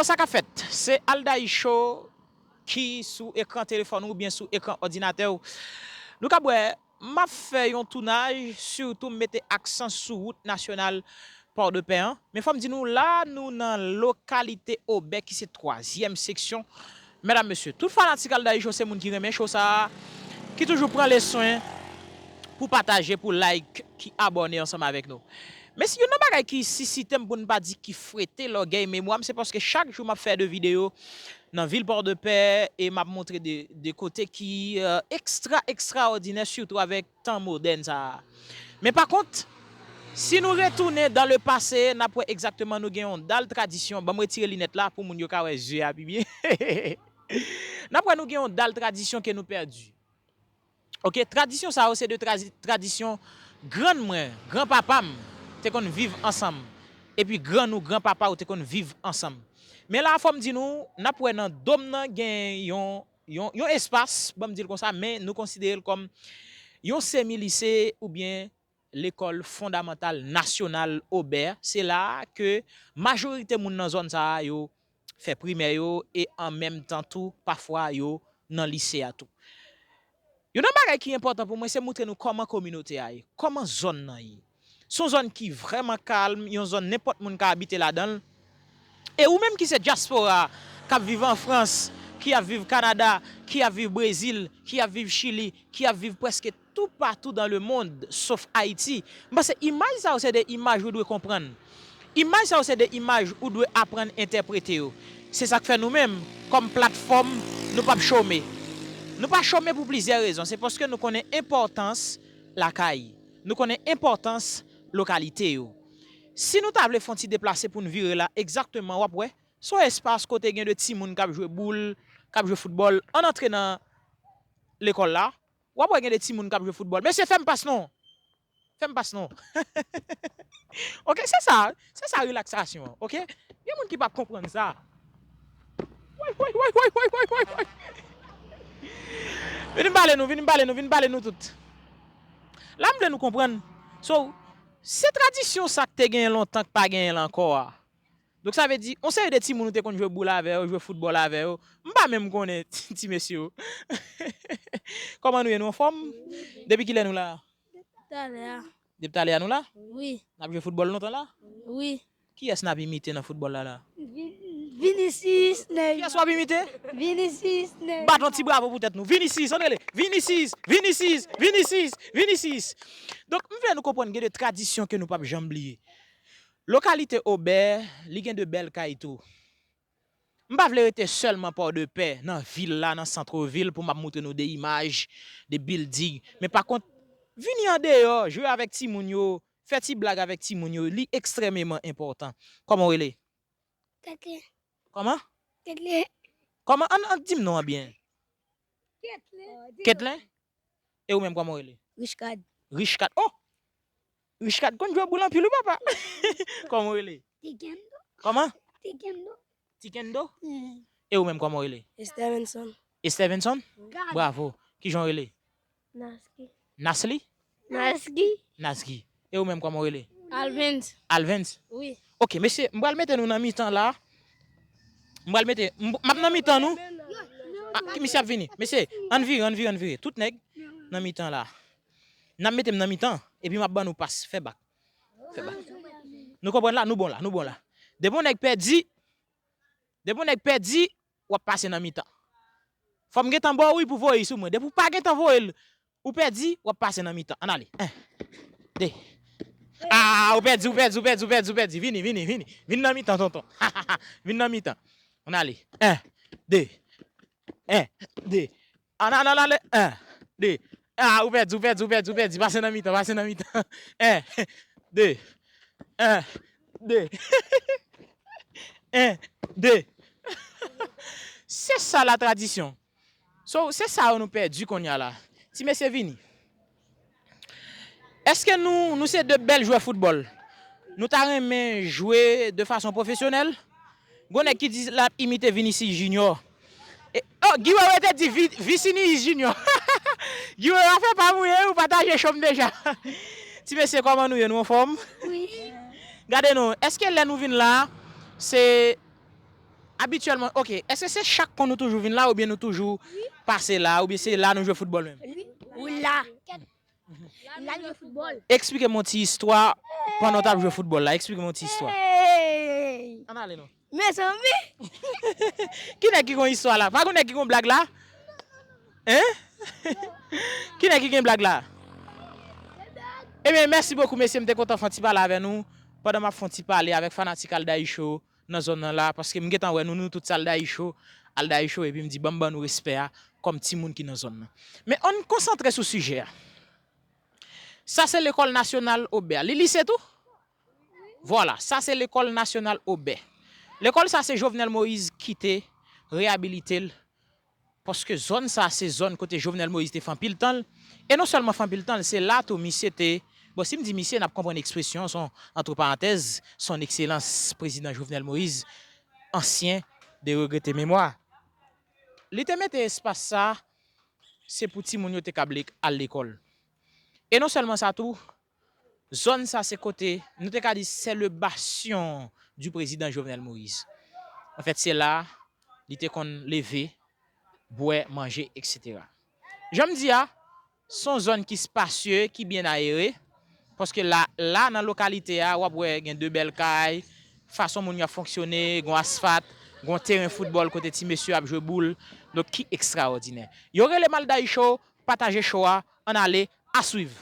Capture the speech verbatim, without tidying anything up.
Sa k ap fèt, se Aldaï Show ki sou ekran telefòn ou oubyen sou ekran òdinatè w. Nou kab wè, m ap fè yon tounaj, sitou m mete aksan sou wout nasyonal Pòdepè an. Men fò m di nou, la nou nan lokalite Obè ki se twazyèm seksyon. Medam, mesye, tout fanatik Aldaï Show se moun ki renmen show sa a, ki toujou pran le swen pou pataje, pou like, ki abòne ansanm avèk nou. Men si youn nan bagay ki sisite m, pou n pa di ki frete lògèy memwa m, se paske chak jou m ap fè de videyo nan vil Pòdepè e m ap montre de, de kote ki, euh, ekstra, ekstraòdinè, sitou avèk tan modèn sa a. Men pa kont, si nou retounen dans le passé, n ap wè egzakteman nou gen yon dal tradisyon. Ban m retire linèt la pou moun yo ka wè zye a pi byen. N ap wè nou gen yon dal tradisyon ke nou pèdi. Oke, tradisyon sa yo se de trazi-, tradisyon grann mwen, granpapa m te konn viv ansanm. Epi grann ou, granpapa ou te konn viv ansanm. Men la, fò m di nou, n ap wè nan dòm nan gen yon, yon, yon espas, ban m di l konsa, men nou konsidere l kòm yon semi lise oubyen lekòl fondamantal nasyonal Obè. Se la a ke majorite moun nan zòn sa a yo fè primè yo e an menm tan tou, pafwa yo nan lise a tou. Youn nan bagay ki enpòtan pou mwen, se moutre nou kòman kominote a ye, kòman zòn nan ye. Se yon zòn ki vrèman kalm, yon zòn nenpòt moun ka abite ladan l. E ou menm ki se dyaspora, k ap viv an Frans, ki ap viv Kanada, ki ap viv Brezil, ki ap viv Chili, ki ap viv prèske toupatou dans le monde, sof Ayiti, m panse imaj sa yo se de imaj ou dwe konprann. Imaj sa yo se de imaj ou dwe aprann entèprete yo. Se sa k fè nou menm, kòm platfòm, nou p ap chome. Nou pa chome pou plizyè rezon. Se paske nou konnen enpòtans lakay. Nou konnen enpòtans lokalite yo. Si nou ta vle fè yon ti deplase pou n vire la, egzakteman, w ap wè, se yon espas kote gen de timoun k ap jwe boul, k ap jwe foutbòl. Ann antre nan lekòl la, w ap wè gen de timoun k ap jwe foutbòl. Mesye, fè m pas non! Fè m pas non! Oke, se sa, se sa relaksasyon an, oke? Gen moun ki p ap konprann sa. Woy, woy, woy, woy, woy, woy, woy, woy. Vin m pale nou, vin m pale nou, vin m pale nou tout. La, m vle nou konprann. So, se tradisyon sa k te genyen lontan k pa genyen la ankò a. Donk, sa vle di, yon seri de timoun ou te konn jwe boul avè yo, jwe foutbòl avè yo. M pa menm konnen ti, ti mesye yo. Kòman nou ye, nou anfòm? Depi kilè nou la? Talè a. Depi talè a nou la? Wi. N ap jwe foutbòl lontan la? Wi. Kiyès n ap imite nan foutbòl la la? Vin-, Vinicius, Neymar. Kiyès w ap imite? Vinicius, Neymar. Bat yon ti bravo pou tèt nou. Vinicius, ann rele. Vinicius, Vinicius, Vinicius, Vinicius. Donk, m vle nou konprann gen de tradisyon ke nou p ap janm bliye. Lokalite Obè, li gen de bèl kay tou. M pa vle rete sèlman Pòdepè, nan vil la, nan sant vil, pou m ap moutre nou de imaj, de bilding. Men pa kont, vini andeyò, jwe avèk timoun yo, fè ti blag avèk timoun yo, li ekstrèmeman enpòtan. Kòman w rele? Ketlen. Kòman? Ketlen. Kòman? Ann, ann, di m non an byen. Ketlen. Ketlen? E ou menm, kòman w rele? Richcard. Richcard. Oh! Richcard konn jwe boul anpil, wi, papa. Kòman w rele? Tikendo. Kòman? Tikendo. Tikendo? Mm. E ou menm, kòman w rele? Stevenson. Stevenson? Gad. Bravo. Kijan w rele? Naski. Nasli? Naski. Naski. E ou menm, kòman w rele? Alvens. Alvens? Wi. Oke, mesye, m pral mete nou nan mitan la. M pral mete, m, m ap nan mitan nou. Ah, ki misye ap vini. Mesye, ann vire, ann vire, ann vire. Tout nèg nan mitan la. N ap mete m nan mitan, epi m ap ban nou pas. Fè bak. Fè bak. Nou konprann la? Nou bon la, nou bon la. Depi yon nèg pèdi, depi yon nèg pèdi, w ap pase nan mitan. Fò m gentan ba w wi pou voye sou mwen. Depi w pa gentan voye l, ou pèdi, w ap pase nan mitan. Ann ale. En, de. Ah, ou pèdi, ou pèdi, ou pèdi, ou pèdi, ou pèdi. Vini, vini, vini. Vin nan mitan, tonton. Vin nan mitan. Ann ale. En, de. En, de. Ann, ann, ann ale. En, de. Ah, ou pèdi, ou pèdi, ou pèdi, ou pèdi. Pase nan mitan, pase nan mitan. En, de. En, de. En, de. Se sa la tradisyon. So, se sa yo nou pèdi kounye a la. Ti mesye vini. Èske nou, nou se de bèl jwè foutbòl? Nou ta renmen jwe de fason pwofesyonèl? Gon nèg ki di l ap imite Vinicius Junior. E, oh, Guy Wewe te di Vi-, Vicinicius Junior. Guy Wewe, afè pa m ou ye, ou pataje cho m deja. Ti mesye, kòman nou ye? Nou anfòm? Wi. Gade non, èske lè nou vin la, se Abityèlman, ok, èske se chak kon nou toujou vin la oubyen nou toujou pase la oubyen se la nou jwe foutbòl menm? Wi, la. La nou jwe foutbòl. Eksplike m yon ti istwa pandan w t ap jwe foutbòl la. Eksplike m yon ti istwa. Hey! Ann ale non. Mezanmi! Ki nèg ki gon istwa la? Pa gon nèg ki gon blag la? Hein? Ki nèg ki gen blag la? Ebyen, mèsi bokou mesye, m te kontan fè yon ti pale avè nou pandan m ap fè yon ti pale avèk fanatik Aldaï Show nan zòn nan la, paske m gentan wè nou, nou tout se Aldaï Show, Aldaï Show, epi m di ban m ban nou respè a kòm timoun ki nan zòn nan. Men ann konsantre sou sijè a. Sa se lekòl nasyonal Obè a. Li lise tou? Vwala, sa se lekòl nasyonal Obè. Lekòl sa se Jovenel Moïse ki te reyabilite l. Paske zòn sa se zòn kote Jovenel Moïse te fè anpil tan l. E non sèlman fè anpil tan l, se la tou misye te, bon, si m di misye, n ap konprann ekspresyon, se yon, antre parantèz, son ekselans prezidan Jovenel Moïse, ansyen de regrete memwa. Li te mete espas sa, se pou timoun yo te kab al lekòl. E non sèlman sa tou, zòn sa se kote, nou te ka di, c'est le bastion du président Jovenel Moïse. Anfèt, se la li te konn leve, bwè, manje, etsetera. Jan m di a, se yon zòn ki spasye, ki byen ayere, paske la, la nan lokalite a, w ap wè gen de bèl kay, fason moun yo ap fonksyone, gon asfat, gon teren foutbòl kote ti mesye ap jwe boul, donk ki ekstraòdinè. Yo rele m Aldaï Show, pataje show a, ann ale, a swiv.